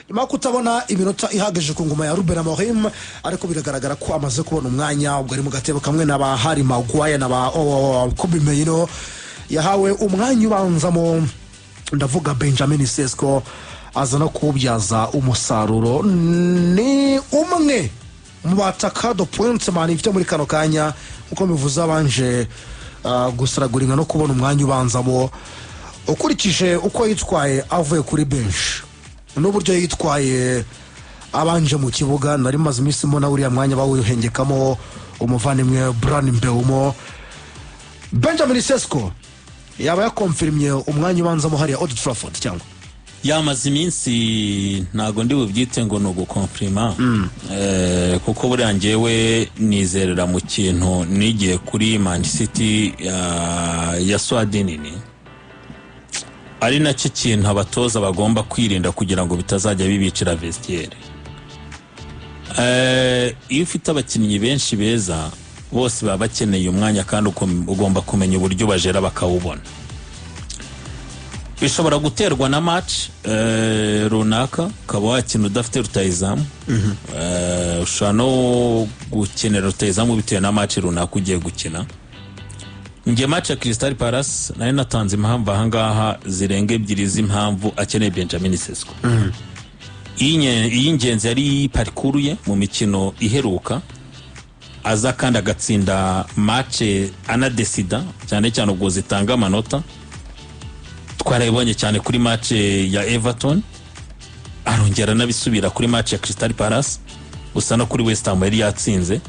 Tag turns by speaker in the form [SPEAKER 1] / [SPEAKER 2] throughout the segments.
[SPEAKER 1] Nyuma yo kutabona iminota ihagije ku ngoma ya Ruben Amorim, ariko biragaragara ko amaze kubona umwanya. Ubwo ari mu gatebo kamwe na ba Harry Maguire na ba Kobbie Mainoo, yahawe umwanya ubanzamo. Ndavuga Benjamin Sesko, aza no kuwubyaza umusaruro. Ni umwe mu bataka de pointe Man ifite muri kano kanya, nkuko bivuze, abanje gusaraguringa no kubona umwanya ubanzamo. Ukurikije uko yitwaye avuye kuri benshi n'uburyo yitwaye abanje mu kibuga, nari maze iminsi mbona uriya mwanya bawuhengekamo umuvandimwe Bryan Mbeumo, Benjamin Sesko yaba yakomfirimye umwanya ubanzamo hariya Old Trafford cyangwa?
[SPEAKER 2] Yamaze iminsi, ntabwo ndi bubyite ngo ni ugukomfirima, kuko buriya ngewe nizerera mu kintu nigiye kuri Man City ya squad nini, ari nacyo kintu abatoza bagomba kwirinda kugira ngo bitazajya bibicira vestiaire. Iyo ufite abakinnyi benshi beza, bose baba bakeneye umwanya, kandi ugomba kumenya uburyo bajera bakawubona. Bishobora guterwa na match runaka, ukaba wakina udafite rutayizamu. Ushobora no gukenera rutayizamu bitewe na match runaka ugiye gukina. Njye match ya Crystal Palace nari natanze impamvu ahangaha zirenga ebyiri z'impamvu akeneye Benjamin Sesko. Iy'ingenzi yari parcours ye mu mikino iheruka, aza kandi agatsinda match, anadesida cyane cyane ubwo zitanga amanota. Twarabibonye cyane kuri match ya Everton, arongera anabisubira kuri match ya Crystal Palace. Gusa no kuri West Ham yari yatsinze,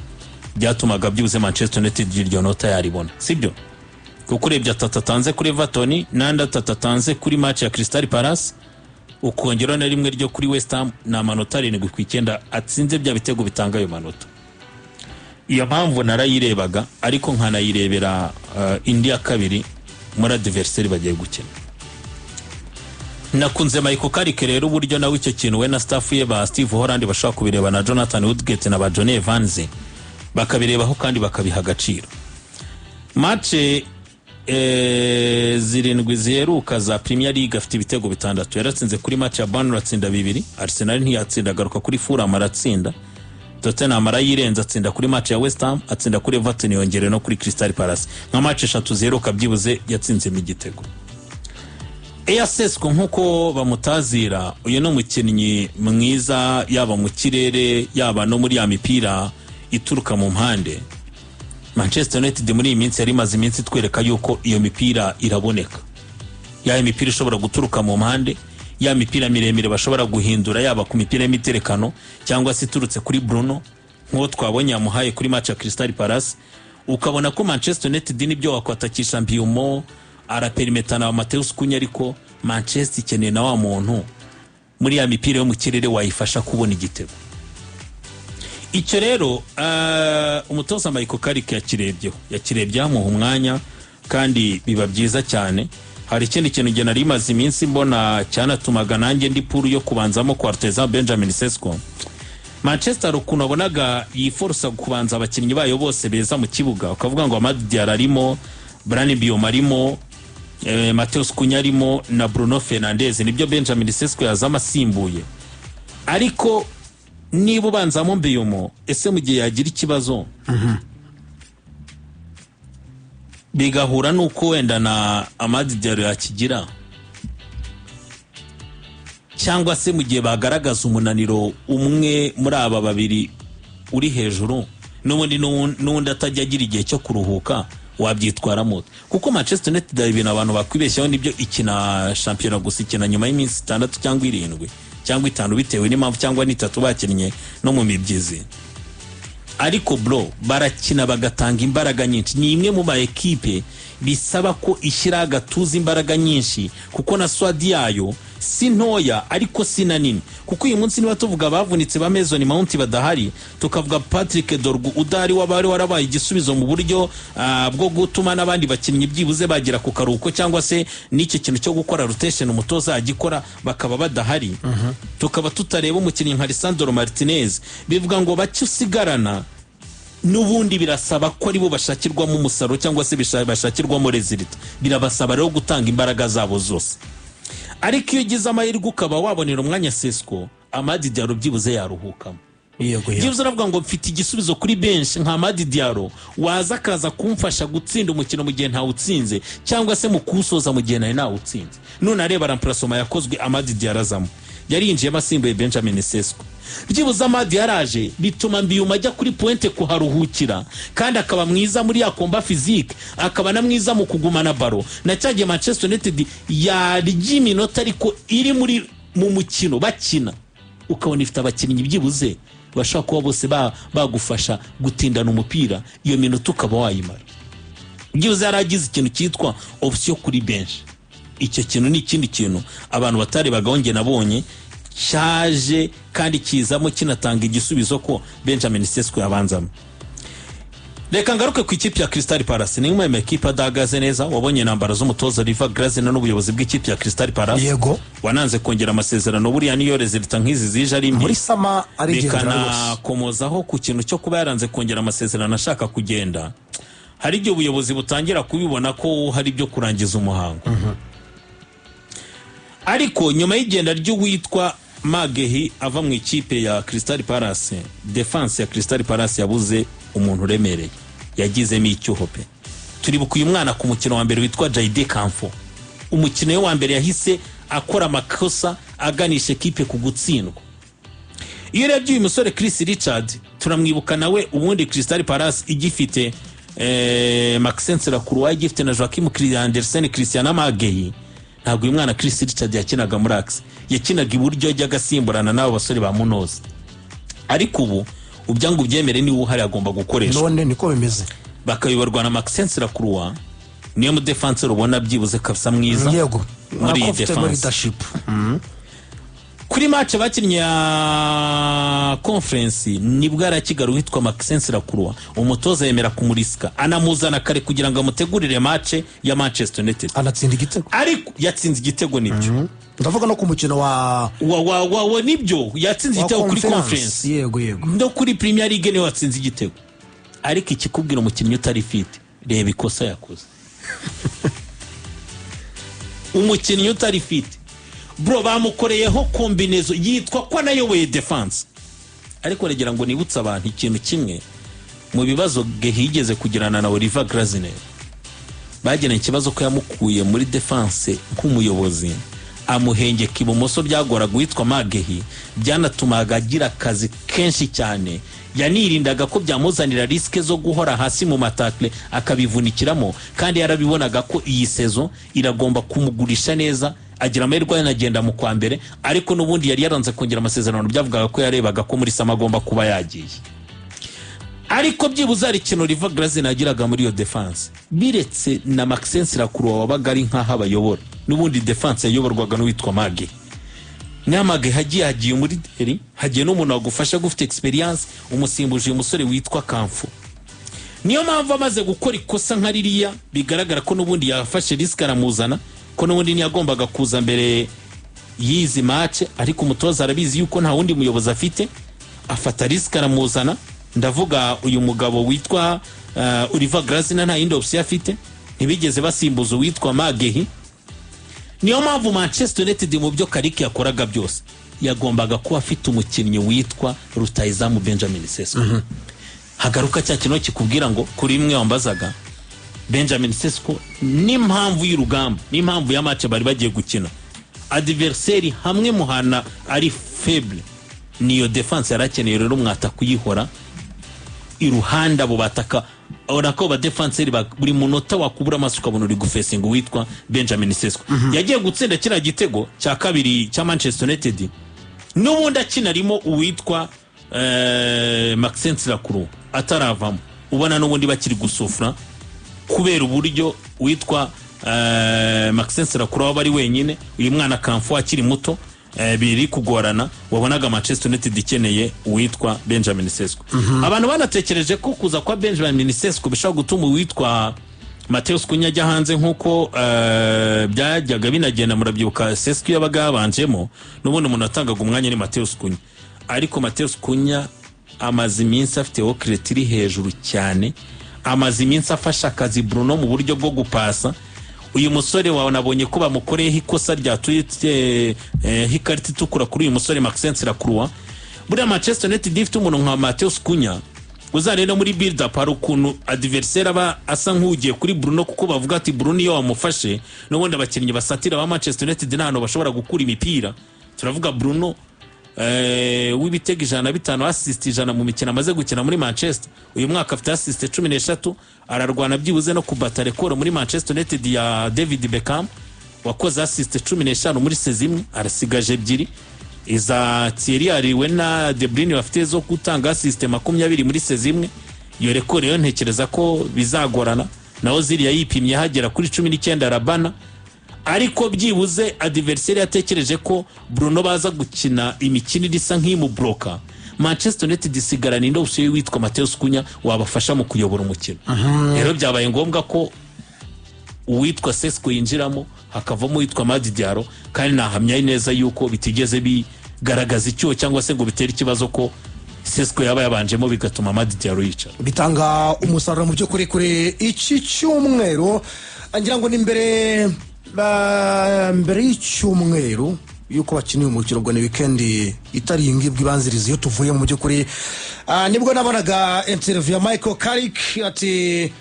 [SPEAKER 2] byatumaga byibuze Manchester United iryo nota yaribona, sibyo? Kuko urebye atatu atanze kuri Everton n'andi atatu atanze kuri match ya Crystal Palace, ukongeraho na rimwe ryo kuri West Ham, ni amanota 7 ku 9 atsinze, bya bitego bitanga ayo manota. Iyo mpamvu narayirebaga, ariko nkanayirebera indi ya kabiri muri adversaire bagiye gukina. Nakunze Michael Carrick rero, uburyo nawe icyo kintu we na staff ye ba Steve Holland bashobora kubireba, na Jonathan Woodgate na ba Johnny Evans bakabirebaho kandi bakabiha agaciro. Match zirindwi ziheruka za Premier League afite ibitego bitandatu. Yaratsinze kuri match ya Burnley, atsinda bibiri. Arsenal ntiyatsinda, agaruka kuri Fulham aratsinda. Tottenham arayirenza, atsinda kuri match ya West Ham, atsinda kuri Everton, yongere no kuri Crystal Palace. Nka match eshatu ziheruka byibuze yatsinzemo igitego. Eya, Sesko nk'uko bamutazira, uyu ni umukinnyi mwiza, yaba mu kirere, yaba no muri ya mipira ituruka mu mpande. Manchester United muri iyi minsi yari imaze iminsi itwereka yuko iyo mipira iraboneka, ya mipira ishobora guturuka mu mpande, ya mipira miremire bashobora guhindura, yaba ku mipira y'imiterekano cyangwa se iturutse kuri Bruno, nk'uwo twabonye yamuhaye kuri match ya Crystal Palace. Ukabona ko Manchester United nibyo wakwatakisha Mbeumo, araperimeta na Matheus Cunha, ariko Manchester ikeneye na wa muntu muri ya mipira yo mu kirere wayifasha kubona igitego. Icyo rero umutoza Michael Carrick yakirebyeho, amuha umwanya kandi biba byiza cyane. Hari ikindi kintu njye nari maze iminsi mbona cyanatumaga nanjye ndi pour yo kubanzamo kwa rutahizamu Benjamin Sesko. Manchester hari ukuntu wabonaga yiforosa kubanza abakinnyi bayo bose beza mu kibuga, ukavuga ngo Amad Diallo arimo, Bryan Mbeumo arimo, Matheus Cunha arimo na Bruno Fernandes. Nibyo, Benjamin Sesko yazama asimbuye, ariko niba ubanzamo Mbeumo, ese mu gihe yagira ikibazo bigahura n'uko wenda na Amad Diallo yakigira, cyangwa se mu gihe bagaragaza umunaniro umwe muri aba babiri uri hejuru, n'ubundi n'undi atajya agira igihe cyo kuruhuka, wabyitwaramo ute? Kuko Manchester United hari ibintu abantu bakwibeshyaho. Nibyo, ikina shampiyona gusa ikina nyuma y'iminsi 6 cyangwa 7 cyangwa 5 bitewe n'impamvu, cyangwa n'itatu bakinnye no mu mibyizi, ariko bro, barakina bagatanga imbaraga nyinshi. Ni imwe mu ma ekipe bisaba ko ishyiraho agatuza, imbaraga nyinshi, kuko na squad yayo si ntoya ariko si na nini. Kuko uyu munsi niba tuvuga abavunitse ba Mason Mount badahari, tukavuga Patrick Dorgu udahari waba warabaye igisubizo mu buryo bwo gutuma n'abandi bakinnyi byibuze bagera ku karuhuko, cyangwa se n'icyo kintu cyo gukora rotation umutoza agikora, bakaba badahari, tukaba tutareba umukinnyi nka Lisandro Martinez, bivuga ngo bake usigarana n'ubundi birasaba ko aribo bashakirwamo umusaruro cyangwa se bashakirwamo résultat. Birabasaba rero gutanga imbaraga zabo zose. Ariko iyo ugize amahirwe ukaba wabonera umwanya Sesko, Amad Diallo byibuze yaruhukamo.
[SPEAKER 1] Yego.
[SPEAKER 2] Byibuze aravuga ngo mfite igisubizo kuri benshi nka Amad Diallo, waza akaza kumfasha gutsinda umukino mu gihe ntawutsinze, cyangwa se mu kuwusoza mu gihe nari nawutsinze. None areba remplacement yakozwe, Amad Diallo azamo, yari yinjiyemo asimbuye Benjamin Sesko. Byibuze Amad yaraje bituma Mbeumo ajya kuri pointe kuharuhukira, kandi akaba mwiza muri ya combat physique, akaba na mwiza mu kugumana ballon. Na cyagiye Manchester United yarya iminota, ariko iri muri mu mukino bakina, ukabona ifite abakinnyi byibuze bashobora kuba bose bagufasha gutindana umupira, iyo minota ukaba wayimara. Byibuze yari agize ikintu cyitwa option kuri benshi. Icyo kintu ni ikindi kintu abantu batarebagaho, njye nabonye cyaje kandi kizamo kinatanga igisubizo ko Benjamin Sesko yabanzamo. Reka ngaruke ku ikipe ya Crystal Palace. Ni imwe mu makipe adahagaze neza. Wabonye intambara z'umutoza Oliver Glasner n'ubuyobozi bw'ikipe ya Crystal Palace, wananze kongera amasezerano. Buriya niyo résultats nk'izi zije ari mbi,
[SPEAKER 1] Muri summer arigendera rwose.
[SPEAKER 2] bikanakomozaho ku kintu cyo kuba yaranze kongera amasezerano ashaka kugenda. Hari igihe ubuyobozi butangira kubibona ko hari ibyo kurangiza umuhango. Ariko nyuma y'igenda ry'uwitwa Magehi ava mu ikipe ya Crystal Palace, defense ya Crystal Palace yabuze umuntu uremereye, yagizemo icyuho pe. Turibuka uyu mwana ku mukino wa mbere witwa Jaide Kamfo. Umukino we wa mbere yahise akora amakosa aganisha ekipe ku gutsindwa. Iyo urebye uyu musore Chris Richard, turamwibuka nawe ubundi Crystal Palace igifite Maxence Lacroix, igifite na Joachim Andersen, Christian Magehi, ntabwo uyu mwana Chris Richard yakinaga muri axe, yakinaga iburyo, yajyaga asimburana n'abo basore ba Munoz. Ariko ubu ubyanga ubyemere, niwe uhari, agomba gukoreshwa.
[SPEAKER 1] None niko bimeze.
[SPEAKER 2] Bakayoborwa na Maxence Lacroix, niyo mudefanseri ubona byibuze kabisa mwiza muri iyi
[SPEAKER 1] Nako ufite
[SPEAKER 2] defense.
[SPEAKER 1] Leadership.
[SPEAKER 2] Kuri match bakinnye ya Conference, nibwo yarakigaru witwa Maxence Lacroix, umutoza yemera kumurisika, anamuzana kare kugira ngo amutegurire match ya Manchester United.
[SPEAKER 1] Anatsinda igitego.
[SPEAKER 2] Ariko yatsinze igitego, nibyo.
[SPEAKER 1] Ndavuga no ku mukino wa
[SPEAKER 2] Wa nibyo, yatsinze
[SPEAKER 1] wa
[SPEAKER 2] igitego kuri Conference.
[SPEAKER 1] Yego.
[SPEAKER 2] No kuri Premier League niwe watsinze igitego. Ariko ikikubwira umukinnyi utari fit, reba ikosa yakoze. Umukinnyi utari fit, bro, bamukoreyeho combinaison, yitwa ko anayoboye defense. Ariko ragira ngo nibutse abantu ikintu kimwe mu bibazo Guehi yigeze kugirana na Oliver Glasner. Bagiranye ikibazo ko yamukuye muri defense nk'umuyobozi, amuhengeka ibumoso, byagoraga uwitwa Magehi, byanatumaga agira akazi kenshi cyane. Yanirindaga ko byamuzanira risque zo guhora hasi mu ma tackle, akabivunikiramo, kandi yarabibonaga ko iyi saison iragomba kumugurisha neza. Agira amahirwe yanagenda mu kwa mbere, ariko n'ubundi yari yaranze kongera amasezerano, byavugaga ko yarebaga ko muri summer agomba kuba yagiye. Ariko byibuze hari ikintu Oliver Glasner yagiraga muri iyo defense, biretse na Maxence Lacroix wabaga ari nk'aho abayobora. N'ubundi defense yayoborwaga n'uwitwa Mage. Nyamage hagiye muri deri, hagiye n'umuntu wagufasha gufite experience, umusimbuje uyu musore witwa Kamfu. Niyo mpamvu amaze gukora ikosa nka ririya, bigaragara ko n'ubundi yafashe risque aramuzana, ko n'ubundi ntiyagombaga kuza mbere y'izi match, ariko umutoza arabizi yuko nta wundi muyobozi afite, afata risque aramuzana. Ndavuga uyu mugabo witwa Oliver Glasner, nta yindi option afite, ntibigeze basimbuza uwitwa Magehi. Niyo mpamvu Manchester United mu byo Carrick yakoraga byose yagombaga kuba afite umukinnyi witwa rutayizamu Benjamin Sesko. Hagaruka cya kintu kikubwira ngo kuri imwe wambazaga Benjamin Sesko n'impamvu y'urugamba, n'impamvu ya match bari bagiye gukina, adversaire hamwe muhana ari faible, niyo defense yarakeneye. Rero mwata kuyihora iruhande abo bataka, ubona ko ba défenseur buri munota wakubura amaso ukabona uri gufesinga uwitwa Benjamin Sesko. Yagiye gutsinda kiriya gitego cya kabiri cya Manchester United, n'ubundi akinarimo uwitwa Maxence Lacroix ataravamo, ubona n'ubundi bakiri gusufura kubera uburyo witwa Maxence Lacroix waba ari wenyine, uyu mwana Kamfu akiri muto, biri kugorana. Wabonaga Manchester United ikeneye uwitwa Benjamin Sesko. Abantu banatekereje ko kuza kwa Benjamin Sesko bishobora gutuma uwitwa Matheus Cunha ajya hanze, nk'uko byajyaga binagenda. Murabyibuka Sesko yabaga yabanjemo, n'ubundi umuntu watangaga umwanya ni Matheus Cunha. Ariko Matheus Cunha amaze iminsi afite work rate iri hejuru cyane, amaze iminsi afasha akazi Bruno mu buryo bwo gupasa. Uyu musore wawe nabonye ko bamukoreyeho ikosa ryatuye ikarita itukura kuri uyu musore Maxence Lacroix. Buriya Manchester United ifite umuntu nka Matheus Cunha uzareba muri build up, hari ukuntu adversaire aba asa nk'ugiye kuri Bruno, kuko bavuga ati Bruno iyo wamufashe, n'ubundi abakinnyi basatira ba Manchester United nta hantu bashobora gukura imipira. Turavuga Bruno w'ibitego 105, assist 100 mu mikino amaze gukina muri Manchester. Uyu mwaka afite assist 13, ararwana byibuze no kubata record muri Manchester United ya David Beckham wakoze assist 15 muri saison imwe. Arasigaje ebyiri iza Thierry Henry na De Bruyne bafite zo gutanga assist 20 muri saison imwe. Iyo record rero ntekereza ko bizagorana, naho ziriya yipimye hagera kuri 19 arabana. Ariko byibuze adversaire yatekereje ko Bruno baza gukina imikinire isa nk'imubloka, Manchester United isigarana indi option witwa Matheus Cunha wabafasha mu kuyobora umukino. Rero byabaye ngombwa ko uwitwa Sesko yinjiramo, hakavamo uwitwa Amad Diallo, kandi nahamya neza yuko bitigeze bigaragaza icyuho cyangwa se ngo bitere ikibazo ko Sesko yaba yabanjemo bigatuma Amad Diallo yicara.
[SPEAKER 1] Bitanga umusaruro mu by'ukuri kuri iki cyumweru. Ngira ngo ni mbere y'icyumweru yuko bakiniye umukino, ubwo ni wikendi itari iyi ngiyi ibanziriza iyo tuvuye. Mu by'ukuri nibwo nabonaga interview ya Michael Carrick, ati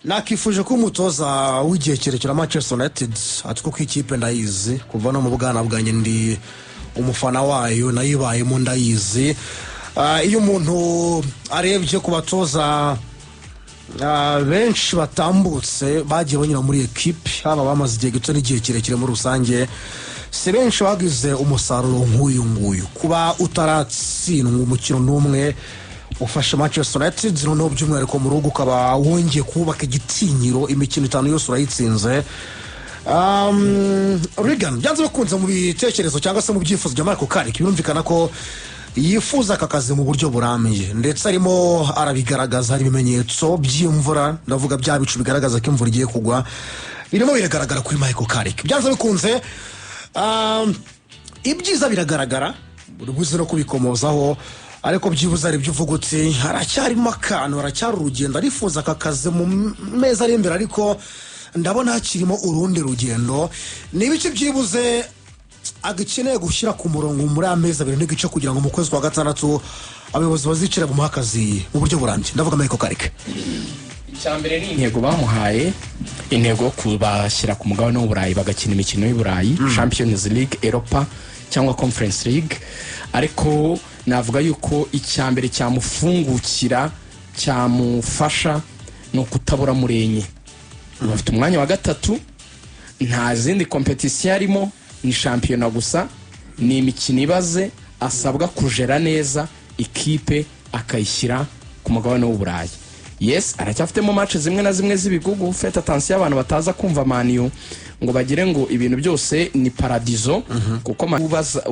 [SPEAKER 1] nakifuje ko umutoza w'igihe kirekire wa Manchester United, ati kuko ikipe ndayizi kuva no mu bwana bwanjye, ndi umufana wayo, nayibayemo, ndayizi. Iyo umuntu arebye ku batoza benshi batambutse bagiye banyura muri ekipe, haba bamaze igihe gito n'igihe kirekire muri rusange, si benshi bagize umusaruro nk'uyu nguyu. Kuba utaratsindwa umukino n'umwe ufashe Manchester United, noneho by'umwihariko mu rugo ukaba wongeye kubaka igitinyiro, imikino itanu yose urayitsinze. Regan, byanze bikunze mu bitekerezo cyangwa se mu byifuzo bya Michael Carrick, birumvikana ko yifuza aka kazi mu buryo burambye, ndetse arimo arabigaragaza. Hari ibimenyetso by'imvura, ndavuga bya bicu bigaragaza ko imvura igiye kugwa, birimo biragaragara kuri Michael Carrick. Byanze bikunze ibyiza biragaragara, buri buze no kubikomozaho, ariko byibuze hari ibyo uvuga uti haracyarimo akantu, haracyari urugendo. Arifuza aka kazi mu mezi ari imbere, ariko ndabona hakirimo urundi rugendo. Ni ibiki byibuze agikeneye gushyira ku murongo muri amezi 2.5 kugira ngo mu kwezi kwa gatandatu abayobozi bazicare bamuhe akazi mu buryo burambye? Ndavuga Michael Carrick.
[SPEAKER 3] Icya mbere ni intego bamuhaye, intego yo kubashyira ku mugabane w'Uburayi, bagakina imikino y'Uburayi, Champions League, Europa cyangwa Conference League. Ariko navuga yuko icya mbere cyamufungukira, cyamufasha, ni ukutabura muri enye. Bafite umwanya wa gatatu, nta zindi compétition arimo, ni shampiyona gusa, ni imikino ibaze. Asabwa kujera neza ikipe akayishyira ku mugabane w'Uburayi. Yes, aracyafitemo match zimwe na zimwe z'ibigugu. Faites attention, abantu bataza kumva Man U ngo bagire ngo ibintu byose ni paradizo, kuko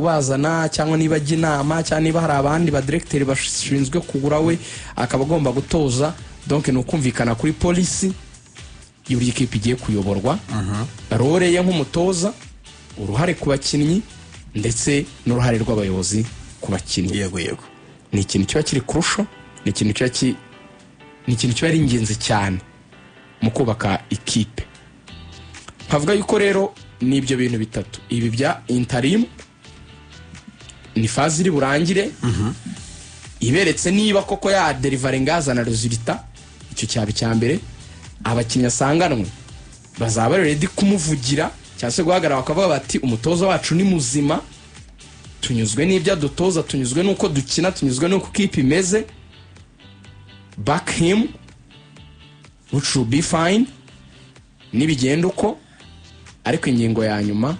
[SPEAKER 3] bazana cyangwa niba ajya inama cyangwa niba hari abandi badiregiteri bashinzwe kugura, we akaba agomba gutoza. Donc ni ukumvikana kuri policy y'uburyo ikipe igiye kuyoborwa, role ye nk'umutoza, uruhare ku bakinnyi ndetse n'uruhare rw'abayobozi ku bakinnyi.
[SPEAKER 1] yego yego
[SPEAKER 3] Ni ikintu kiba kiri kurusho, ni ikintu kiba ari ingenzi cyane mu kubaka ikipe. Nkavuga yuko rero ni ibyo bintu bitatu. Ibi bya interim ni phase iri burangire iberetse niba koko yadeliveringa, yazana résultat. Icyo cyaba icya mbere. Abakinnyi asanganwe bazaba bari ready kumuvugira cyangwa se guhagarara bakavuga bati umutoza wacu ni muzima, tunyuzwe n'ibyo adutoza, tunyuzwe n'uko dukina, tunyuzwe n'uko ikipe imeze, back him, which will be fine nibigenda uko. Ariko ingingo ya nyuma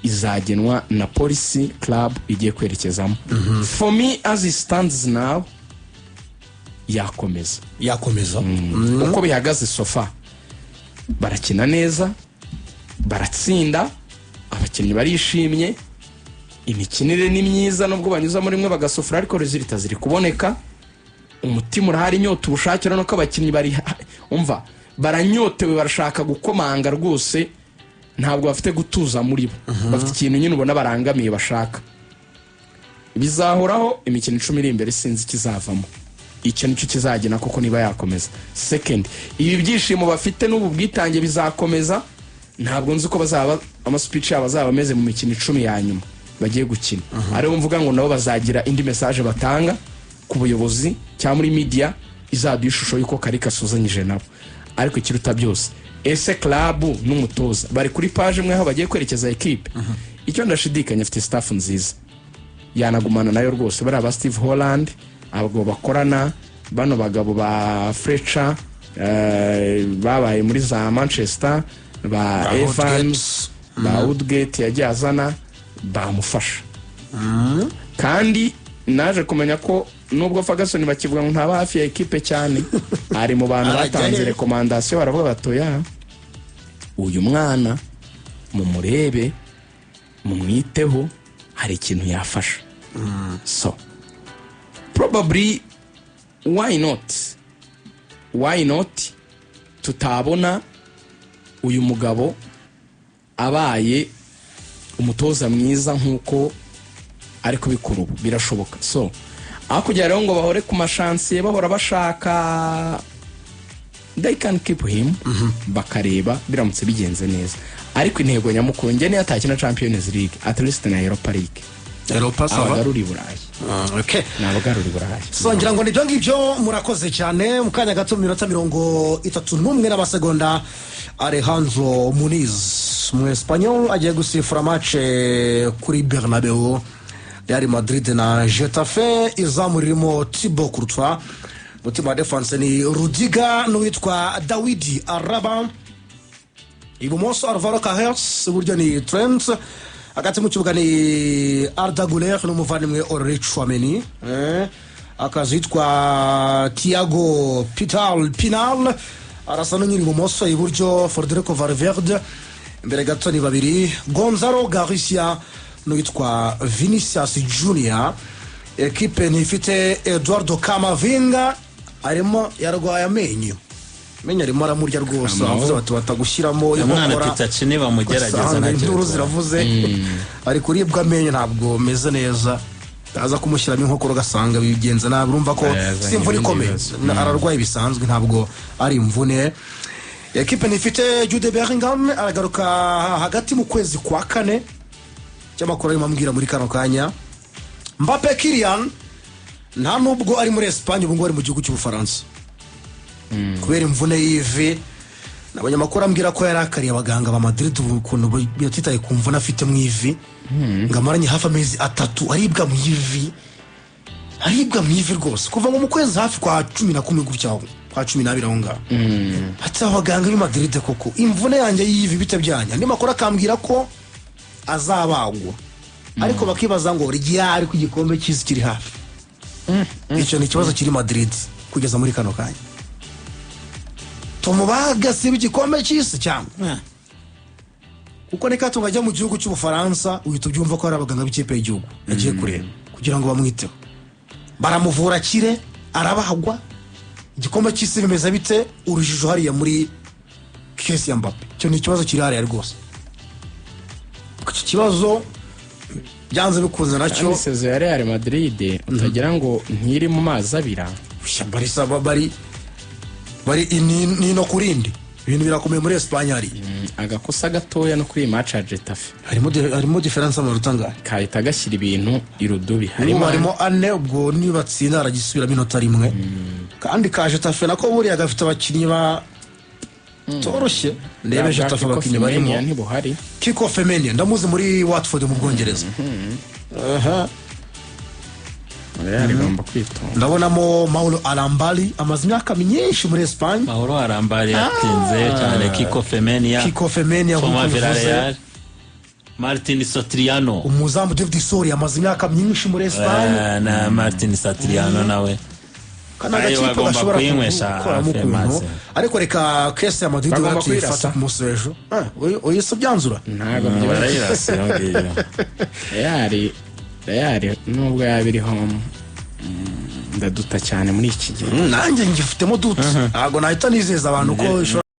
[SPEAKER 3] izagenwa na policy club igiye kwerekezamo. For me, as it stands now, yakomeza.
[SPEAKER 1] Yakomeza.
[SPEAKER 3] Uko bihagaze so far, barakina neza, baratsinda, abakinnyi barishimye, imikinire ni myiza nubwo banyuza muri rimwe bagasufura, ariko résultats ziri kuboneka, umutima urahari, inyota, ubushake. Urabona ko abakinnyi bari, umva, baranyotewe, barashaka gukomanga rwose, ntabwo bafite gutuza muri bo, bafite ikintu nyine ubona barangamiye, bashaka. Bizahoraho imikino 10 iri imbere, sinzi ikizavamo. Icyo nicyo kizagena koko niba yakomeza. Second, ibi byishimo bafite n'ubu bwitange bizakomeza. Ntabwo nzi uko bazaba, amaspeech yabo azaba ameze mu mikino 10 ya nyuma bagiye gukina. Ariyo mvuga ngo nabo bazagira indi message batanga ku buyobozi cyangwa muri media, izaduha ishusho y'uko Carrick asuzanyije nabo. Ariko ikiruta byose, ese club n'umutoza bari kuri page imwe aho bagiye kwerekeza ekipe? Icyo ndashidikanya, afite staff nziza, yanagumana nayo rwose. Bariya ba Steve Holland, abagabo bakorana, bano bagabo ba Fletcher, babaye muri za Manchester, ba
[SPEAKER 1] Ba
[SPEAKER 3] Evans, ba Woodgate yagiye azana, bamufasha. Kandi naje kumenya ko nubwo Ferguson bakivuga ngo ntaba hafi ya ekipe cyane, ari mu bantu
[SPEAKER 1] Arajya
[SPEAKER 3] batanze
[SPEAKER 1] he?
[SPEAKER 3] recommandation. Baravuga batoya: "Uyu mwana mumurebe, mumwiteho, hari ikintu yafasha." So probably, why not, why not tutabona uyu mugabo abaye umutoza mwiza nk'uko ari kubikora ubu? Birashoboka. So aho kugira rero ngo bahore ku machantier, bahora bashaka, they can keep him, bakareba biramutse bigenze neza. Ariko intego nyamukuru njye niyo atakina Champions League, at least na Europa League.
[SPEAKER 1] Europa, ça va.
[SPEAKER 3] Abagarura i Burayi.
[SPEAKER 1] Okay.
[SPEAKER 3] Ni abagarura i Burayi.
[SPEAKER 1] So ngira ngo nibyo ngibyo. Murakoze cyane. Mu kanya gato, mu minota 31 n'amasegonda, Alejandro Muniz, mu Espanyol, agiye gusifura match kuri Bernabeu, Real Madrid na Getafe. Izamu ririmo Thibaut Courtois, mutima wa defense ni Rudiger n'uwitwa Dawidi Alaba, ibumoso Alvaro Carreras, iburyo ni Trent, hagati mu kibuga ni Arda Guler n'umuvandimwe Aurelien Tchouameni, akazi yitwa Thiago Pital Pinal arasa n'unyiri ibumoso, iburyo Federico Valverde, imbere gato ni babiri, Gonzalo Garcia n'uwitwa Vinicius Junior. Ekipe ntifite Eduardo Camavinga, arimo yarwaye amenyo, amenyo arimo aramurya rwose. Bavuze bati batagushyiramo
[SPEAKER 2] Umwana
[SPEAKER 1] inkokora.
[SPEAKER 2] Pitacini bamugerageza.
[SPEAKER 1] Usanga
[SPEAKER 2] Ntacyo
[SPEAKER 1] induru
[SPEAKER 2] bitwaye.
[SPEAKER 1] ziravuze, ari kuribwa amenyo, ntabwo meze neza. Aza kumushyiramo inkokora ugasanga bigenze nabi. Urumva ko
[SPEAKER 3] Yazanye
[SPEAKER 1] si imvune
[SPEAKER 3] ibindi
[SPEAKER 1] ikomeye.
[SPEAKER 3] bibazo.
[SPEAKER 1] Ararwaye bisanzwe, ntabwo ari imvune. Ekipe ntifite Jude Bellingham, aragaruka hagati mu kwezi kwa kane, cy'amakuru arimo ambwira muri kano kanya. Mbappe Kylian nta nubwo ari muri Espagne ubu ngubu, ari mu gihugu cy'Ubufaransa kubera imvune y'ivi. Abanyamakuru ambwira ko yarakariye abaganga ba Madrid ubu ukuntu batitaye ku mvune afite mu ivi, ngo amaranye hafi amezi 3 aribwa mu ivi, aribwa mu ivi rwose kuva ngo mu kwezi hafi kwa 11 gutya, kwa 12 aho ngaho. Ati: "Abaganga b'i Madrid koko, imvune yanjye y'ivi bite byanya?" Andi makuru akambwira ko azabagwa, ariko bakibaza ngo ryari, ku gikombe cy'isi kiri hafi. Icyo ni ikibazo kiri Madrid kugeza muri kano kanya. Tumubaga siba igikombe cy'isi cyangwa? Kuko ni katunga ajya mu gihugu cy'Ubufaransa, uhita ubyumva ko hari abaganga b'ikipe y'igihugu yagiye kureba kugira ngo bamwiteho, baramuvura akire, arabagwa, igikombe cy'isi bimeze bite? Urujijo hariya muri case ya Mbappe. Icyo ni ikibazo kiri hariya rwose. Iki kibazo byanze bikunze nacyo.
[SPEAKER 3] Kandi saison ya Real Madrid utagira ngo ntiri mu mazi abira.
[SPEAKER 1] Sha, Barca bari nino ku rindi, ibintu birakomeye muri Espagne hariya.
[SPEAKER 3] Agakosa gatoya no kuri iyi match ya Getafe
[SPEAKER 1] Harimo différence amanota angahe?
[SPEAKER 3] Kahita gashyira ibintu irudubi.
[SPEAKER 1] Harimo 4. Ubwo nibatsinda aragisubiramo inota rimwe. Kandi ka Getafe nako buriya gafite abakinnyi ba toroshye. Ndebe Getafe abakinnyi barimo.
[SPEAKER 3] Ntibuhari.
[SPEAKER 1] Kiko Femenia ndamuzi muri Watford mu Bwongereza. Aha.
[SPEAKER 3] Real igomba kwitonda.
[SPEAKER 1] Ndabonamo Mauro Arambari, amaze imyaka myinshi muri Espagne.
[SPEAKER 2] Mahoro Arambari yatinze cyane, Kiko Femenia.
[SPEAKER 1] Kiko Femenia
[SPEAKER 2] Toma
[SPEAKER 1] nk'uko bivuze.
[SPEAKER 2] Villarreal, Martin Satriano.
[SPEAKER 1] Umuzamu David Soria amaze imyaka myinshi muri Espagne.
[SPEAKER 2] Na Martin Satriano nawe.
[SPEAKER 1] Kana
[SPEAKER 2] Ayo
[SPEAKER 1] agakipe
[SPEAKER 2] bagomba
[SPEAKER 1] gashobora
[SPEAKER 2] kuyinywesha
[SPEAKER 1] gukoramo ukuntu.
[SPEAKER 2] Femase.
[SPEAKER 1] Ariko reka case ya Madrid
[SPEAKER 3] Bagomba
[SPEAKER 1] tuyifata
[SPEAKER 3] kuyirasa.
[SPEAKER 1] ku munsi w'ejo. Uyise byanzura.
[SPEAKER 3] Ntabwo byoroshye.
[SPEAKER 2] Barayirasa iyo ngiyo.
[SPEAKER 3] Real nubwo yaba iri home, ndaduta cyane muri iki gihe.
[SPEAKER 1] Nanjye ngifitemo doute, ntabwo nahita nizeza abantu ko ishobora.